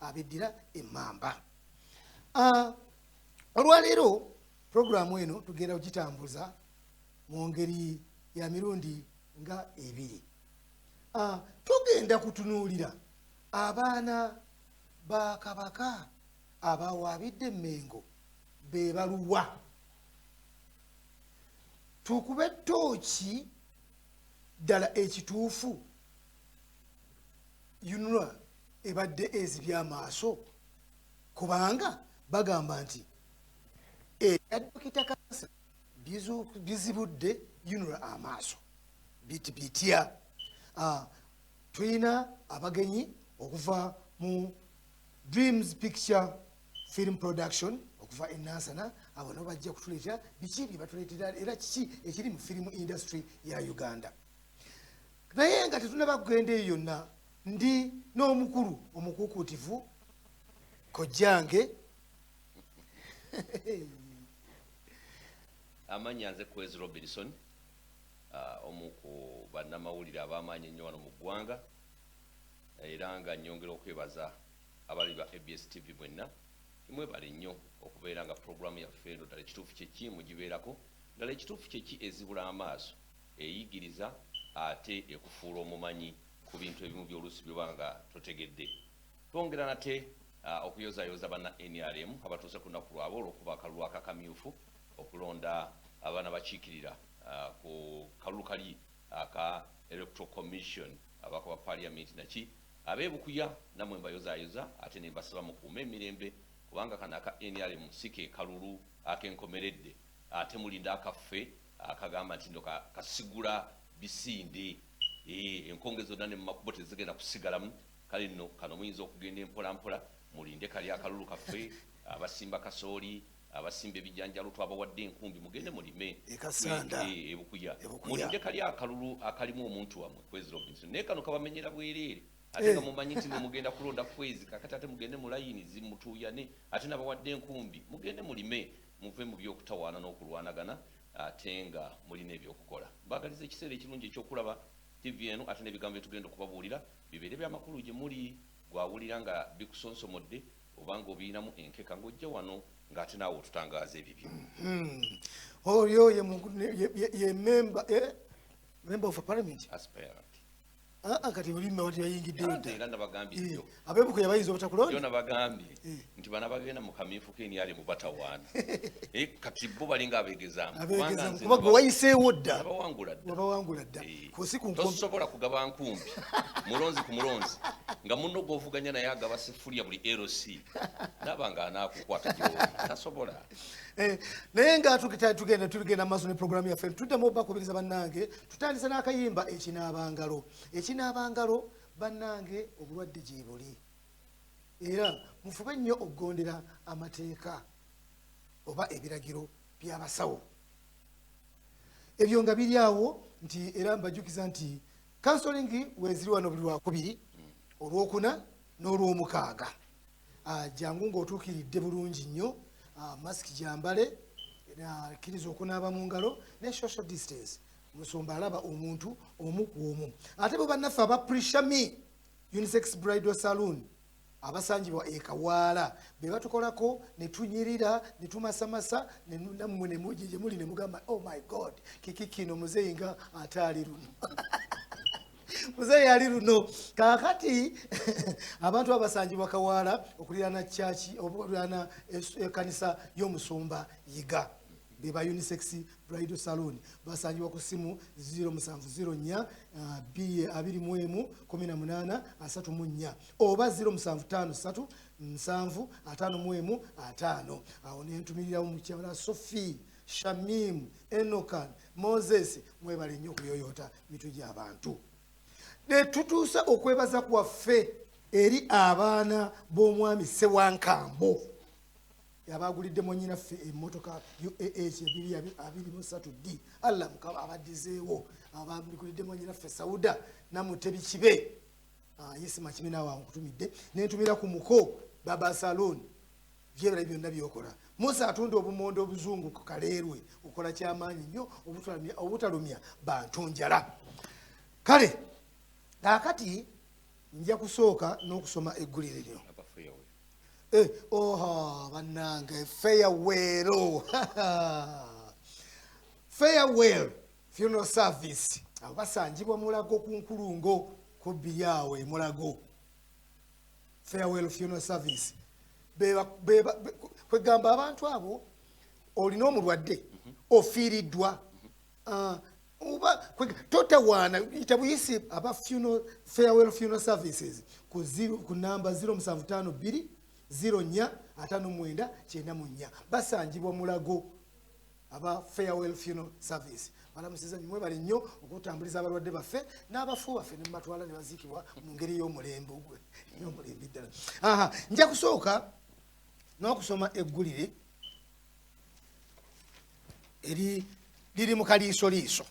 Abeddira Emmamba. Olwaleero puroguramu eno tugenda kugitambuza mu ngeri ya mirundi nga ebiri. Tugenda kutunuulira abaana ba Kabaka abawaabidde Emmengo be baluwa, tukube ttooki ddala ekituufu UNRA ebadde ezibye amaaso, kubanga bagamba nti ebya Dokita Kansa bizibudde UNRA amaaso biti bitya. Tulina abagenyi okuva mu Dreams Picture Film Production okuva e Nansana. Abo nabo bajja kutuleetera biki bye batuleetera era kiki ekiri mu film industry ya Uganda. Naye nga tetunaba kugenda eyo yonna, ndi n'omukulu omukuukuutivu, kojjange. Amannya nze Kwezi Robinson, omu ku bannamawulire ab'amaanyi ennyo wano mu ggwanga, era nga nnyongera okwebaza abali ba ABS TV mwenna. Mwebale nnyo okubeera nga puroguramu yaffe eno ddala Ekituufu Kyeki mugibeerako. Ddala Ekituufu Kyeki ezibula amaaso, eyigiriza, ate ekufuula omumanyi ku bintu ebimu by'oluusi byoba nga totegedde. Twongera nate okuyozayoza banna NRM abatuuse ku lunaku lwabwe olw'okuba akalulu akakamyufu okulonda abaana bakiikirira ku kalulu kali aka Electoral Commission, ababaka ba Parliament naki ab'ebukuya. Nammwe mbayozayoza ate ne mbasaba mukuume emirembe, kubanga kano aka NRM si ke kalulu ak'enkomeredde, ate mulinda akaffe akagamba nti no kasigula bisinde, enkonge zonna ne mumakubo tezigenda kusigalamu. Kale nno kano muyinza okugenda empola mpola, mulinde kali akalulu kaffe. Abasimba kasooli, abasimba ebijanjalo, twabawadde enkumbi, mugende mulime. Ekasanda. Ebukuya. Ebukuya. Mulinde kali akalulu akalimu omuntu wammwe Kwezi Robinson, naye kano kabamenyera bwereere, ate nga mumanyi nti nemugenda kulonda Kwezi. Kakati ate mugende mu layini zimutuuyane, ate nabawadde enkumbi, mugende mulime, muve mu byokutawaana n'okulwanagana, ate nga mulina ebyokukola. Mbagaliza ekiseera ekirungi ekyokulaba TV eno, ate n'ebigambo byetugenda okubabuulira bibeere byamakulu gye muli. Gwawulira nga bikusonsomodde oba nga obiyinamu enkeka, ng'ojja wano ng'ate naawe otutangaaza ebibyo. Oyo ye member of parliament aspirant. Kati buli mmwe yayingiddeyo dda. Era nabagambye jjo. Abebukuya bayinza obutakulonda. Jjo nabagambye nti bano abagenda mu kamyufu k'NRM batawaana. Kati bo balinga abeegezaamu. Abeegezaamu, kuba gwe wayiseewo dda. Nabawangula dda. Wabawangula dda. Kusi ku nkombe. Tosobola kugaba nkumbi mulonzi ku mulonzi nga munno gw'ovuganya naye agaba sefulya buli LC, naba nga anaakukwata gy'oli, tasobola. Naye nga tugenda mu maaso ne programu yaffe, tuddemu obakubiriza bannange, tutandise n'akayimba Ekinaabangalo. Ekinaabangalo bannange, obulwadde gye buli, era mufube nnyo okugondera amateeka oba ebiragiro by'abasawo. Ebyo nga biri awo, nti era mbajjukiza nti counseling weeziri wano buli Lwakubiri, Olwokuna n'Olwomukaaga. Jangu ng'otuukiridde bulungi nnyo, masiki gyambale, kkiriza okunaaba mu ngalo ne social distance. Musumba alaba omuntu omu ku omu. Ate bo bannaffe aba Prishami Unisex Bridal Saloon abasangibwa e Kawaala be batukolako ne tunyirira ne tumasamasa, nammwe ne mujja gye muli ne mugamba, "Oh my God, kiki kino? Muzeeyi nga ate ali luno, muzeeyi ali luno." Kaakati abantu abasangibwa Kawaala okuliraana kyaki, okuliraana ekkanisa y'omusumba Yiga, be ba Unisex Bridal Saloon. Basangibwa ku simu 0704 221 18 34 oba 0753 7 51 50. Awo nentumirirawo mukyala Sophie, Shamim, Enokan, Moses. Mwebale nnyo okuyoyoota mitwe gy'abantu. Ne tutuusa okwebaza kwaffe eri abaana b'omwami Sewankambo abagulidde mwannyinaffe emmotoka UAH 223 D. Allah Mukama abaddizeewo. Abagulidde mwannyinaffe Sauda Namutebi Kibe, Isima Kimina wange nkutumidde, nentumira ku muko Baba Saloon. Byebala byonna byokola. Musa atunda obumonde obuzungu ku Kaleerwe, okola kyamaanyi nnyo obutalumya bantu njala. Kale kaakati nja kusooka n'okusoma eggulire lino. Abafeewo. Oha bannange, Farewell, Farewell Funeral Service, abo basangibwa Mulago ku nkulungo ku bbiri awo e Mulago. Farewell Funeral Service kwegamba abantu abo olina omulwadde, ofiiriddwa, oba totawaana, yita buyisi aba Farewell Funeral Services ku namba 0752 04 59 94. Basangibwa Mulago. Aba Farewell Funeral Service balamusiza, mwebale nnyo okutambuliza abalwadde baffe n'abafu baffe ne mubatwala ne baziikibwa mu ngeri y'omulembe y'omulembe ddala. Aha, nja kusooka n'okusoma eggulire eri liri mu Kaliisoliiso.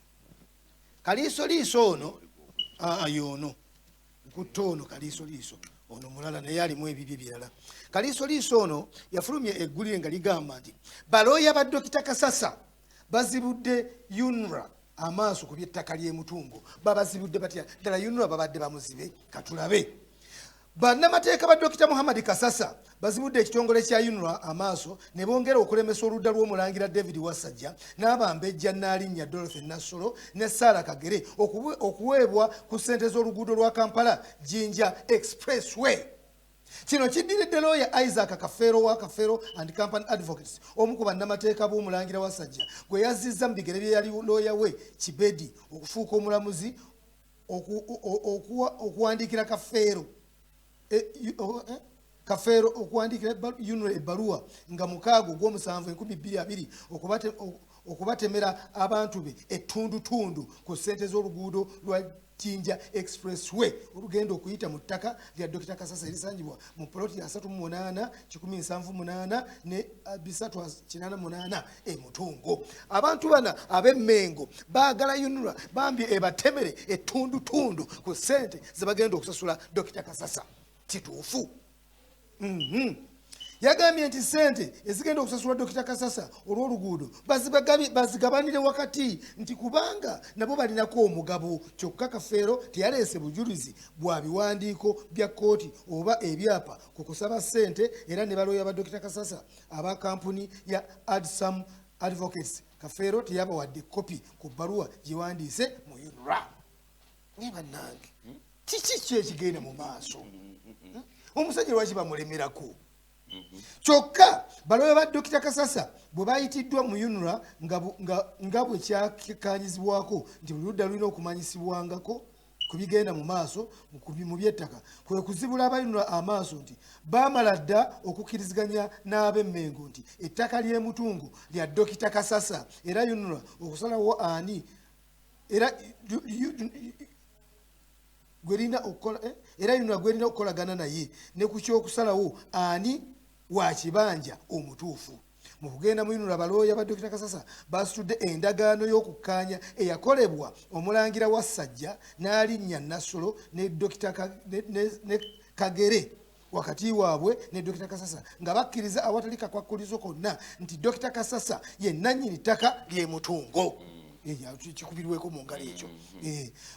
Kaliisoliiso ono, aa, y'ono nkutta ono Kaliisoliiso ono mulala, naye alimu ebibye birala. Kaliisoliiso ono yafulumya eggulire nga ligamba nti balooya ba Dokita Kasasa bazibudde UNRA amaaso ku by'ettaka ly'emutungo. Babazibudde batya ddala? UNRA babadde bamuzibe? Katulabe. Bannamateeka ba Dokita Muhammad Kasasa bazibudde ekitongole kya UNRA amaaso ne bongera okulemesa oludda lw'omulangira David Wasajja n'abambejja Naalinnya Dorothy Nassolo ne Saara Kagere okuweebwa ku ssente z'oluguudo lwa Kampala Jinja Expressway. Kino kiddiridde looya Isaac Kafeero wa Kafeero and Company Advocates, omu ku bannamateeka b'omulangira Wasajja gwe yazzizza mu bigere bye yali looya we Kibedi okufuuka omulamuzi, okuwandiikira Kafeero Kafeero okuwandiikira UNRA ebbaluwa nga 6 ogw'omusanvu 2020 okubatemera abantu be ettundutundu ku ssente z'oluguudo lwa Jinja Expressway olugenda okuyita mu ttaka lya Dr Kasasa erisangibwa mu poloti 38 178 ne 388 emutungo. Abantu bana ab'Emmengo baagala UNRA bambi ebatemere ettundutundu ku ssente zebagenda okusasula Dr Kasasa. Kituufu. Yagambye nti sente ezigenda okusasulwa Dokita Kasasa olw'oluguudo bazigabanire wakati, nti kubanga nabo balinako omugabo. Kyokka Kafeero teyaleese bujulizi bwa biwandiiko bya kkooti oba ebyapa ku kusaba ssente, era ne balooya ba Dokita Kasasa aba kampuni ya Adsam Advocates, Kafeero teyabawadde kopi ku bbaluwa gyewandiise mu UNRA. Naye bannange, kiki ki ekigenda mu maaso? Omusajja lwaki bamulemerako? Kyokka balooya ba Dokita Kasasa bwe bayitiddwa mu UNRA nga bwe kyakanyizibwako nti buli ludda lulina okumanyisibwangako ku bigenda mu maaso mu by'ettaka, kwe kuzibula aba UNRA amaaso nti baamala dda okukkiriziganya n'ab'Emmengo nti ettaka ly'emutungo lya Dokita Kasasa, era UNRA okusalawo ani era gwerina okukola era UNRA gwerina okukolagana naye ne ku kyokusalawo ani wa kibanja omutuufu. Mu kugenda mu UNRA, balooya ba Dokita Kasasa basitudde endagaano y'okukkaanya eyakolebwa omulangira wa Sajja n'alinnya Nassolo ne Dokita ne Kagere wakati waabwe ne Dokita Kasasa, nga bakkiriza awatali kakwakkulizo konna nti Dokita Kasasa ye nannyini ttaka ly'emutungo. Kikubirweko mu ngalo ekyo.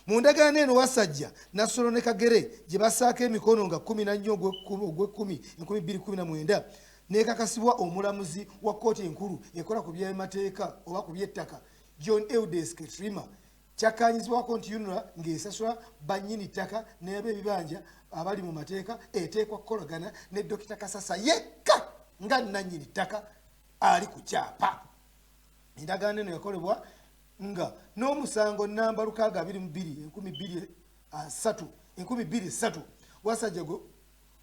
Mu ndagaano eno Wasajja, Nassolo ne Kagere gye bassaako emikono nga 14 ogw'ekumi 2019, nekakasibwa omulamuzi wa kkooti enkulu ekola ku byamateeka oba ku by'ettaka John Eudes Ketrima, kyakkanyizibwako nti UNRA ng'esasula bannyini ttaka n'ab'ebibanja abali mu mateeka eteekwa kukolagana ne Dokita Kasasa yekka nga nannyini ttaka ali ku kyapa. Endagaano eno yakolebwa nga n'omusango namba 622 2003 2003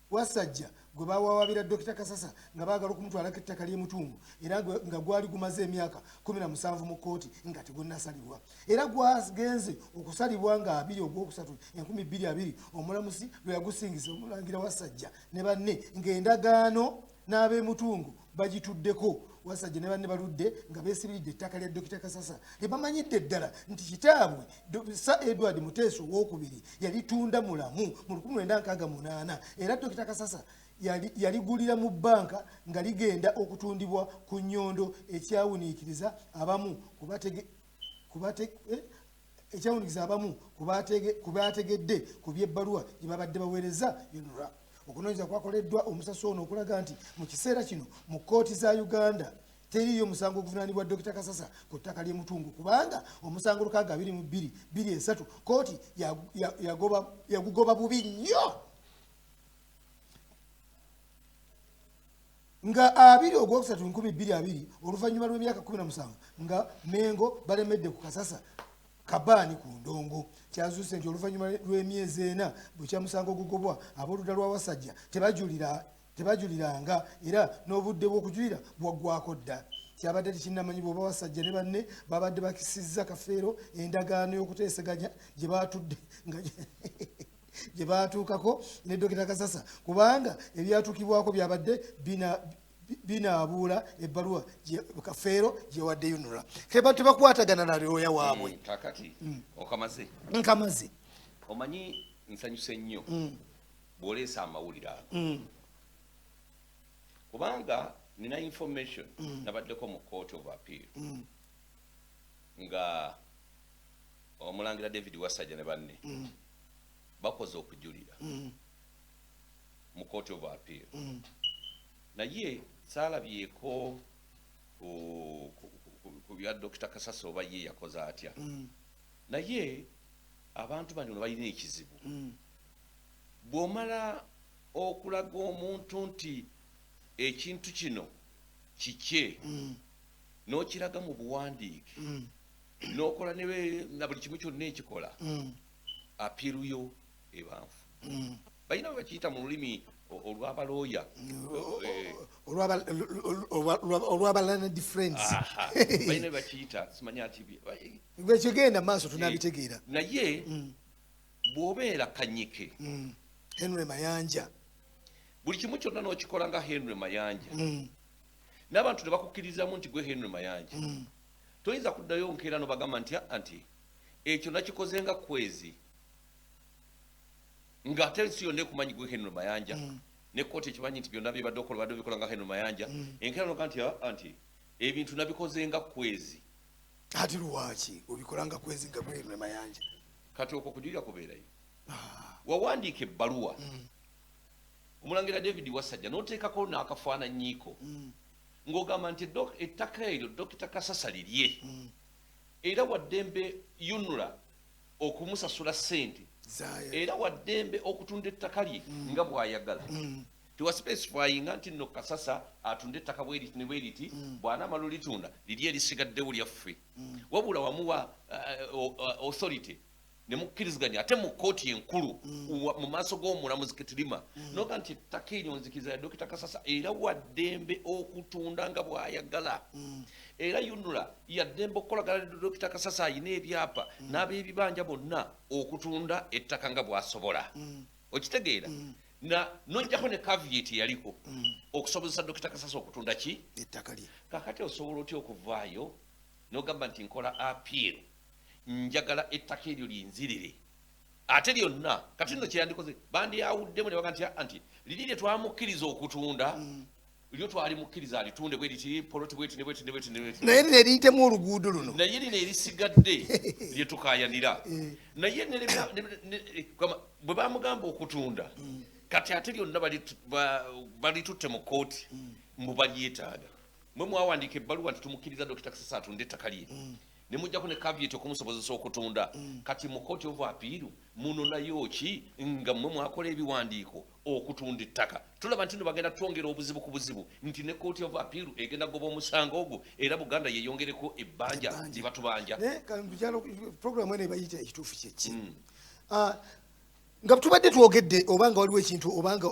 Wasajja gwe bawawabira Dokita Kasasa nga baagala okumutwalako ettaka ly'emutungo, era nga gwali gumaze emyaka 17 mu kkooti nga tegunnasalibwa, era gwagenze okusalibwa nga 2 ogwokusatu 2020, omulamuzi lwe yagusingisa omulangira Wasajja ne banne ng'endagaano n'ab'emutungo bagituddeko. Wasajja ne banne baludde nga beesibiridde ettaka lya Dokita Kasasa lye bamanyidde ddala nti kitaabwe Sir Edward Muteesa Owokubiri yalitunda mulamu mu 1968, era Dokita Kasasa yaligulira mu bbanka nga ligenda okutundibwa ku nnyondo, ekyawuniikiriza abamu ku bategedde ku by'ebbaluwa gye babadde baweereza UNRA. Okunoonyereza kwakoleddwa omusasi ono okulaga nti mu kiseera kino mu kkooti za Uganda teriiyo musango oguvunaanibwa Dr. Kasasa ku ttaka ly'e Mutungo, kubanga omusango 622 23 kkooti yagugoba bubi nnyo nga 2 Ogwokusatu 2020 oluvannyuma lw'emyaka 17 nga Mengo balemedde ku Kasasa Kabaani ku ndongo. Kyazuuse nti oluvannyuma lw'emyezi 4 bukya musango gugobwa, ab'oludda lwa Wasajja tebajuliranga era n'obudde bw'okujulira bwaggwako dda. Kyabadde tekinnamanyibwa oba Wasajja ne banne babadde bakisizza Kafeero endagaano y'okuteeseganya gye baatudde nga gye baatuukako ne Dr. Kasasa, kubanga ebyatuukibwako byabadde binaabuula ebbaluwa Kafeero gye wadde UNRA. Tebakwatagana na looya waabwe. Kakati okamaze? Nkamaze. Omanyi nsanyuse nnyo bw'oleesa amawulire ago, kubanga nina information. Nabaddeko mu Court of Appeal nga omulangira David Wasajja ne banne bakoze okujulira mu Court of Appeal, naye saalabyeko ku bya Dr. Kasasa oba ye yakoze atya. Naye abantu bano balina ekizibu. Bw'omala okulaga omuntu nti ekintu kino kikye, n'okiraga mu buwandiike, n'okola na buli kimu kyonna ekikola, appeal yo eba nfu. Balina bwe bakiyita mu lulimi olw'abalooya. Olw'aba learned friends. Balina bwe bakiyita, simanya ati Bwekigenda maaso tunabitegeera. Naye bw'obeera Kanyike, Henry Mayanja, buli kimu kyonna n'okikola nga Henry Mayanja, n'abantu ne bakukkirizamu nti gwe Henry Mayanja, toyinza kuddayo nkeera n'obagamba nti anti ekyo nakikoze nga Kwezi, ng'ate ensi yonna ekumanyi gwe Henry Mayanja, ne kkooti ekimanyi nti byonna byebadde okola badde obikola nga Henry Mayanja. Enkeera noga nti anti ebintu nabikoze nga Kwezi. Ati lwaki obikola nga Kwezi nga gwe Henry Mayanja? Kati okwo kujulira kubeerayo. Wawandiika ebbaluwa omulangira David Wasajja n'oteekako n'akafaananyiiko ng'ogamba nti ettaka eryo Dr. Kasasa lirye, era waddembe UNRA okumusasula ssente, era waddembe okutunda ettaka lye nga bw'ayagala. Tewaspecifyinga nti nno Kasasa atunda ettaka bweriti ne bweriti, bw'anaamala olitunda liri erisigaddewo lyaffe, wabula wamuwa authority ne mukkiriziganya ate mu kkooti enkulu mu maaso g'omulamuzi Ketirima, noga nti ettaka eryo nzikiriza ya Dr. Kasasa era waddembe okutunda nga bw'ayagala, era UNRA yaddembe okukolagana ne Dr. Kasasa ayina ebyapa n'ab'ebibanja bonna okutunda ettaka nga bw'asobola. Okitegeera? Na nojjako ne caveat yaliko okusobozesa Dr. Kasasa okutunda ki? Ettaka lye. Kakati osobola otya okuvaayo n'ogamba nti nkola appeal, njagala ettaka eryo linzirire ate lyonna? Kati nno kyeyandikoze, bandyawuddemu ne baga nti anti liri lye twamukkiriza okutunda, lyo twalimukkiriza alitunde bweriti, poloti bweti ne bweti ne bweti ne bweti, naye lino eriyitemu oluguudo luno, naye lino erisigadde lye tukaayanira. Naye bwe bamugamba okutunda, kati ate lyonna balitutte mu kkooti mbu balyetaaga. Mwe mwawandiika ebbaluwa nti tumukkiriza Dr. Kasasa atunde ettaka lye, ne mujjako ne caveat okumusobozesa okutunda. Kati mu Court of Appeal munonayo ki nga mmwe mwakola ebiwandiiko okutunda ettaka? Tulaba nti no bagenda twongera obuzibu ku buzibu, nti ne Court of Appeal egenda goba omusango ogwo, era Buganda yeyongereko ebbanja lye batubanja. Programu eno ebayita Ekituufu Kyeki. Nga tubadde twogedde, obanga waliwo ekintu, obanga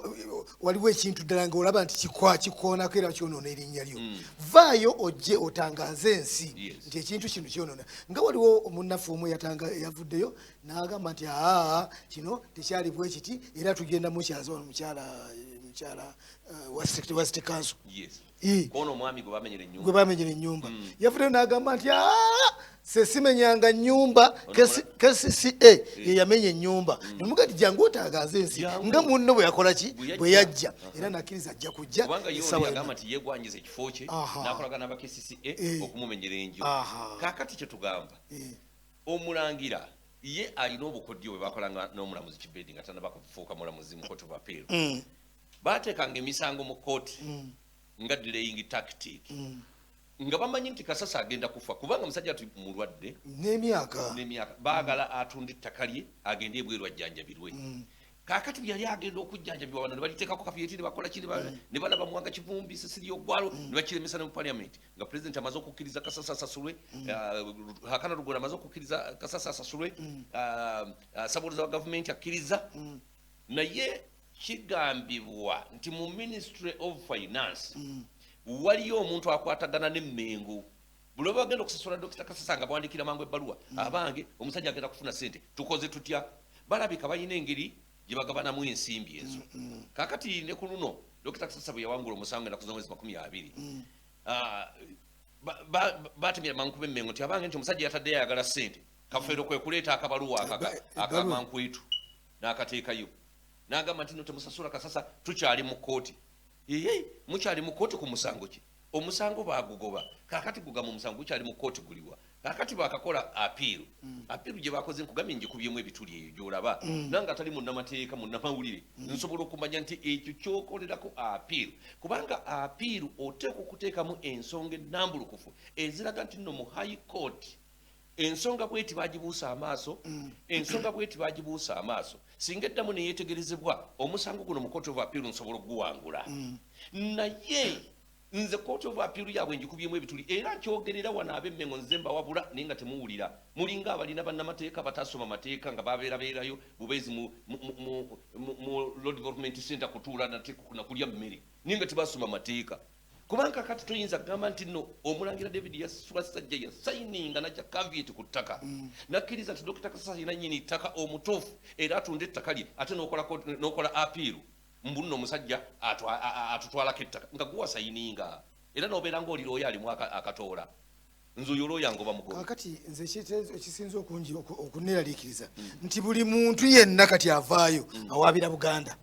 waliwo ekintu ddala nga olaba nti kikoonako era kyonoona erinnya lyo, vaayo ojje otangaaze ensi nti ekintu kino kyonoona. Nga waliwo munnaffe omu yavuddeyo n'agamba nti aa, kino tekyali bwe kiti, era tugenda mukyaza wano mukyala wa city council. Kono omwami gwe bamenyera ennyumba. Gwe bamenyera ennyumba. Yavuddeyo n'agamba nti aa, sesimenyanga nnyumba, KCCA ye yamenya ennyumba. Nemuga nti jangu otangaaze ensi nga munno bwe yakola ki, bwe yajja, era nakkiriza ajja kujja. Kubanga ye oli yagamba nti yeegwanyiza ekifo kye n'akolagana n'aba KCCA okumumenyera enju. Kaakati kye tugamba, omulangira ye alina obukodyo bwe bakolanga n'omulamuzi Kibedi nga tannaba kufuuka mulamuzi mu Court of Appeal. Baateekanga emisango mu kooti nga delaying tactic, nga bamanyi nti Kasasa agenda kufa kubanga musajja ati mulwadde. N'emyaka. N'emyaka. Baagala atunda ettaka lye agende ebweru ajjanjabirwe. Kaakati bwe yali agenda okujjanjabibwa, bano ne baliteekako caveat, ne bakola ki, ne balaba Muwanga Kivumbi, Cecilia Ogwalo, ne bakiremesa ne mu parliament nga president amaze okukkiriza Kasasa asasulwe, Ruhakana Rugunda amaze okukkiriza Kasasa asasulwe, Ssaabawooza wa gavumenti akkiriza. Naye kigambibwa nti mu Ministry of Finance waliyo omuntu akwatagana n'Emmengo. Buli lwe bagenda okusasula Dr Kasasa nga bawandikira mangu ebbaluwa, abange omusajja agenda kufuna sente, tukoze tutya? Balabika balina engeri gye bagabanamu ensimbi ezo. Kakati ne ku luno Dr Kasasa bwe yawangula omusango ennaku z'omwezi 20, batemera mangu kuba Emmengo nti abange nti omusajja yataddeyo ayagala sente. Kafeero kwe kuleeta akabaluwa akamankwetu n'akateekayo n'agamba nti no, temusasula Kasasa, tukyali mu kkooti. Ee, mukyali mu kkooti ku musango ki? Omusango bagugoba. Kakati gugamba omusango gukyali mu kkooti, guliwa? Kakati bakakola appeal. Appeal gye bakoze, nkugambye, njikubyemu ebituli eyo gyolaba. Nange atali munnamateeka, munnamawulire, nsobola okumanya nti ekyo kyokolerako appeal, kubanga appeal oteekwa okuteekamu ensonga ennambulukufu eziraga nti nno mu High Court ensonga bweti bagibuusa amaaso, ensonga bweti bagibuusa amaaso, singa eddamu neyetegerezebwa, omusango guno mu Court of Appeal nsobola okuguwangula. Naye nze Court of Appeal yaabwe njikubyemu ebituli, era nkyogerera wano. Ab'Emmengo nze mbawabula, naye nga temuwulira. Mulinga abalina bannamateeka batasoma mateeka nga babeerabeerayo bubeezi mu Law Development Center kutuula nakulya mmere, naye nga tebasoma mateeka. Kubanga kati toyinza kugamba nti nno omulangira David Wasajja yasayininga najja caveat ku ttaka, nakkiriza nti Dr Kasasa alina nyini ttaka omutuufu era atunda ettaka lye, ate n'okola appeal mbu nno omusajja atutwalako ettaka nga guwasayininga, era n'obeera ng'oli looya alimu akatoola. Nze oyo looya ngoba mugobe. Kakati nze ekisinza okungi okunneeraliikiriza nti buli muntu yenna kati avaayo awaabira Buganda.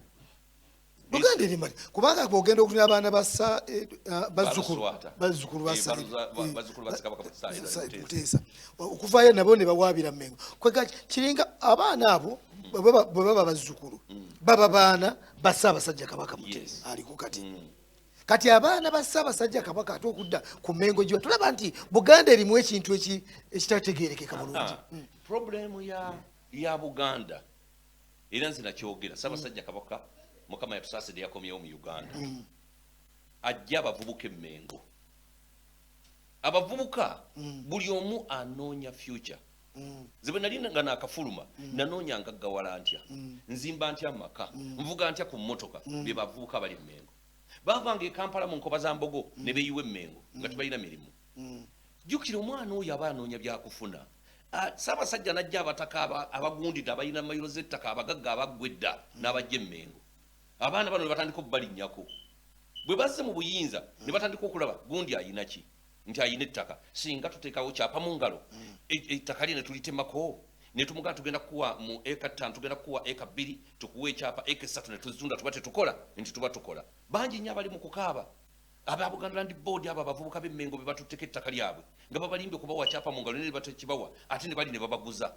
Buganda eri mali, kubanga bwogenda okulina abaana basa bazzukulu Baluswata. Bazzukulu basa Bazzukulu ba Ssekabaka Muteesa. Muteesa okuvaayo nabo ne bawaabira Mmengo. Kwega kiringa abaana abo bwe baba bazzukulu, baba baana ba Ssaabasajja Kabaka Muteesa aliko kati. Kati abaana ba Ssaabasajja Kabaka ate okudda ku Mmengo giwa, tulaba nti Buganda erimu ekintu ekitategeerekeka bulungi. Problemu ya Buganda, era nze nakyogera, Ssaabasajja Kabaka Mukama yatusaasidde yakomyewo mu Uganda, ajja abavubuka Emmengo. Abavubuka buli omu anoonya future. Nze bwe nali nga nakafuluma, nanoonya ngaggawala ntya, nzimba ntya amaka, nvuga ntya ku mmotoka. Be bavubuka bali Emmengo bavanga e Kampala mu nkoba za mbogo ne beeyiwa Emmengo nga tebalina mirimu. Jjukira omwana oyo aba anoonya byakufuna. Ssaabasajja najja abataka abagundidde, abalina mayiro z'ettaka, abagagga abaggwa edda, n'abajja Emmengo. Abaana bano ne batandika okubalinnyako. Bwe bazze mu buyinza ne batandika okulaba gundi ayina ki, nti ayina ettaka, singa tuteekawo kyapa mu ngalo, ettaka lye ne tulitemako ne tumugamba tugenda kukuwa mu eka 5, tugenda kukuwa eka 2, tukuwa ekyapa eka 3 ne tuzitunda, tuba tetukola nti tuba tukola. Bangi nnyo abali mu kukaaba aba Buganda Land Board, abo abavubuka b'Emmengo be batutteko ettaka lyabwe nga babalimbye kubawa kyapa mu ngalo, ne batakibawa, ate ne bali ne babaguza.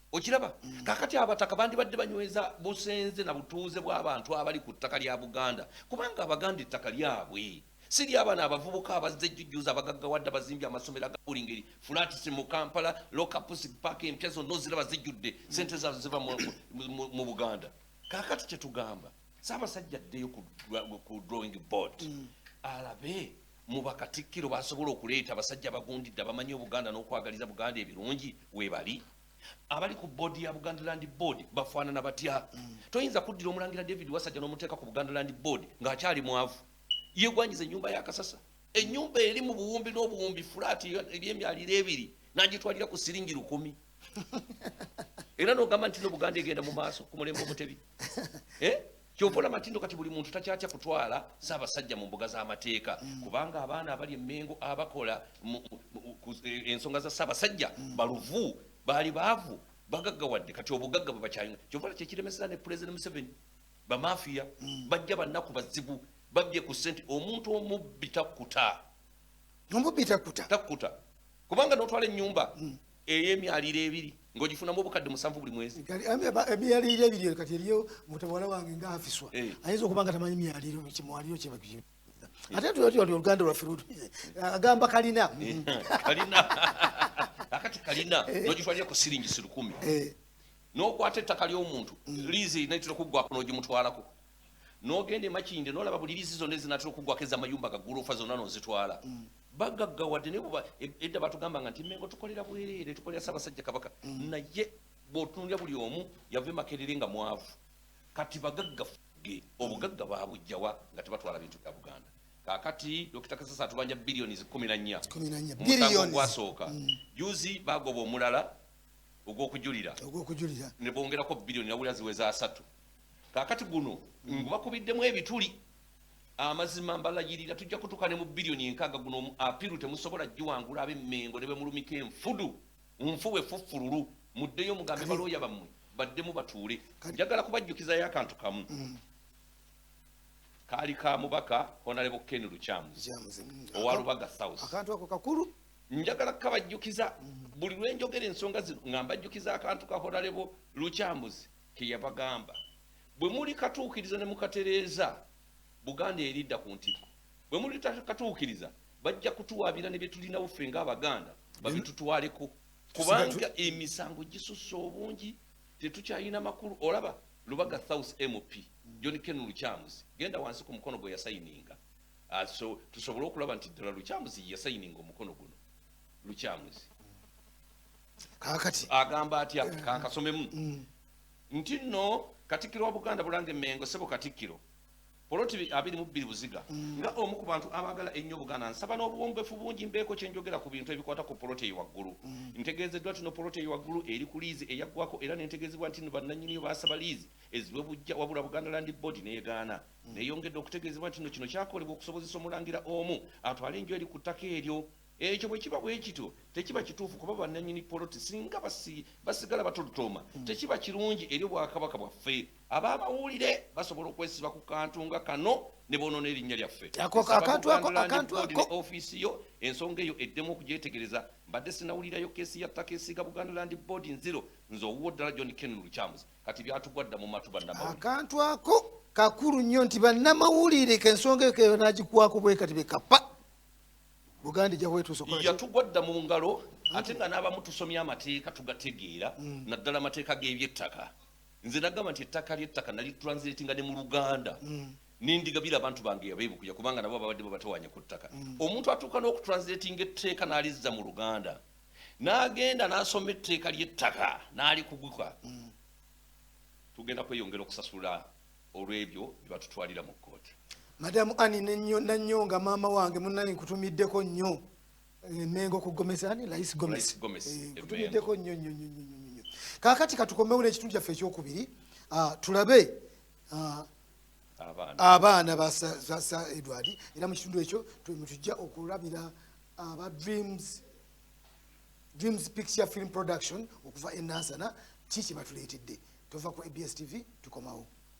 Okiraba? Kakati abataka bandibadde banyweza busenze na butuuze bw'abantu abali ku ttaka lya Buganda, kubanga Abaganda ettaka lyabwe si lyabano abavubuka abazze ejjujjuza abagaggawadde, abazimbye amasomero aga buli ngeri, flats mu Kampala, lockups, paaka empya zonna oziraba zijjudde, sente zazo ziva mu Buganda. Kakati kyetugamba, Ssaabasajja addeyo ku drawing board, alabe mu bakatikkiro basobola okuleeta abasajja abagundidde, abamanyi Obuganda n'okwagaliza Buganda ebirungi. Weebali abali ku boodi ya Buganda Land Board bafaanana batya? Toyinza kuddira omulangira David Wasajja n'omuteeka ku Buganda Land Board ng'akyali mwavu, yeegwanyiza ennyumba ya Kasasa, ennyumba eri mu buwumbi n'obuwumbi, fulaati ebyemyaliro ebiri, n'agitwalira ku siringi 1000, era n'ogamba nti no Buganda egenda mu maaso ku mulembe Omutebi. Eh? Kyova olaba nti nno kati buli muntu takyatya kutwala Ssaabasajja mu mbuga z'amateeka, kubanga abaana abali Emmengo abakola ensonga za Ssaabasajja baluvu, baali baavu, bagaggawadde. Kati obugagga bwe bakyayinga, kyova kyekiremeseza ne President Museveni. Bamafiya bajja bannaku bazibu, babbye ku ssente. Omuntu omubbi takkuta. Omubbi takkuta. Takkuta, kubanga n'otwala ennyumba ey'emyaliro ebiri. Ng'ogifunamu obukadde 7 buli mwezi. Emyaliriro ebiri kati eriyo mutabala wange nga afiswa. Ayinza okuba nga tamanyi myaliriro, kimwaliro kye ate tuti oluganda lwaffe agamba kalina. Kalina. Akati kalina n'ogitwalira ku siringi 1000. N'okwata ettaka ly'omuntu, liizi netera okuggwako n'ogimutwalako, n'ogenda emakinde n'olaba buli liizi zonna ezinatera okuggwako ez'amayumba ga ggulofa zonna n'ozitwala. Bagaggawadde, naye bw'oba edda batugambanga nti Mengo tukolera bwereere, tukolera Ssaabasajja Kabaka, naye bw'otunuulira buli omu yava emakerere nga mwavu. Kati bagagga fge obugagga babujjawa nga tebatwala bintu bya Buganda? Kakati Dr. Kasasa atubanja billions 14. 14. Mu musango Billions. ogwasooka juzi bagoba omulala ogw'okujulira. Ogwokujulira. Ne bongerako biliyoni nawulira ziweza 30. Kakati guno ngubakubiddemu ebituli. Amazima mbalayirira, tujja kutuuka ne mu biliyoni 60. Guno appeal temusobola giwangula ab'Emmengo ne bemulumika enfudu nfu efufululu. Muddeyo mugambe balooya bammwe baddemu batuule. Njagala kubajjukizayo akantu kamu kaali ka mubaka Honorable Ken Lukyamuzi Lukyamuzi. owa Lubaga South. Akantu ako kakulu. Njagala kabajjukiza buli lwenjogera ensonga zino nga mbajjukiza akantu ka Honorable Lukyamuzi keyabagamba: bwe muli katuukiriza ne mukatereeza, Buganda eridda ku ntikko. Bwe muli katuukiriza, bajja kutuwaabira ne byetulinawo ffe ng'Abaganda babitutwaleko, kubanga emisango gisusse obungi, tetukyalina makulu. Olaba Lubaga South MP John Ken Lukyamuzi, genda wansi ku mukono gwe yasayininga. So tusobole okulaba nti ddala Lukyamuzi yasayininga omukono guno. Lukyamuzi Kakati agamba atya? Kankasomemu nti nno Katikkiro wa Buganda, Bulange, Mengo, sebo Katikkiro, poloti 22 Buziga, nga omu ku bantu abaagala ennyo Buganda, nsaba n'obuwombefu bungi mbeeko kyenjogera ku bintu ebikwata ku poloti eyo waggulu. Ntegeezeddwa nti no poloti eyo waggulu eri ku liizi eyaggwako, era nentegeezebwa nti no bannannyiniyo baasaba liizi ezibwe bujja, wabula Buganda Land Board neegaana. Neyongedde okutegeezebwa nti no kino kyakolebwa okusobozesa omulangira omu atwale enju eri ku ttaka eryo. Ekyo bwe kiba bwe kityo tekiba kituufu, kuba bannannyini poloti singa basigala batolotooma, tekiba kirungi eri obwakabaka bwaffe. Ab'amawulire basobola okwesiba ku kantu nga kano ne boonoona erinnya lyaffe. Nsaba Buganda Land Akantu Board ako. ne ofiisi yo ensonga eyo eddemu okugyetegereza. Mbadde sinawulirayo keesi ya ttaka esiiga Buganda Land Board nziro. Nze owuwo ddala John Ken Lukyamuzi. Kati byatugwa dda mu matu, bannamawulire. Akantu ako kakulu nnyo nti bannamawulire kensonga eyo kenagikwako bwe kati bekapa, Buganda ejja kwetuusa okukola ki? Yatugwa dda mu ngalo, ate nga n'abamu tusomye amateeka tugategeera, naddala amateeka g'ebyettaka. Nze nagamba nti ettaka ly'ettaka nalitranslatinga ne mu Luganda nindigabira abantu bange abeebukuya, kubanga nabo babadde babatawanya ku ttaka. Omuntu atuuka n'okutranslatinga etteeka n'alizza mu Luganda, n'agenda n'asoma etteeka ly'ettaka n'alikuguka, tugenda kweyongera okusasula olw'ebyo bye batutwalira mu kkooti. Madamu Ani Nanyonga, maama wange munange, nkutumiddeko nnyo. Mengo ku Gomesi, ani Rais Gomesi. Rais Gomesi, e Nkutumiddeko nnyo nnyo nnyo nnyo nnyo nnyo. Kaakati katukomewo n'ekitundu kyaffe ekyokubiri. Tulabe abaana. Abaana ba Sir Edward. Era mu kitundu ekyo tujja okulabira aba Dreams Picture Film Production okuva e Nansana. Ki kye batuleetedde? Tova ku ABS TV, tukomawo.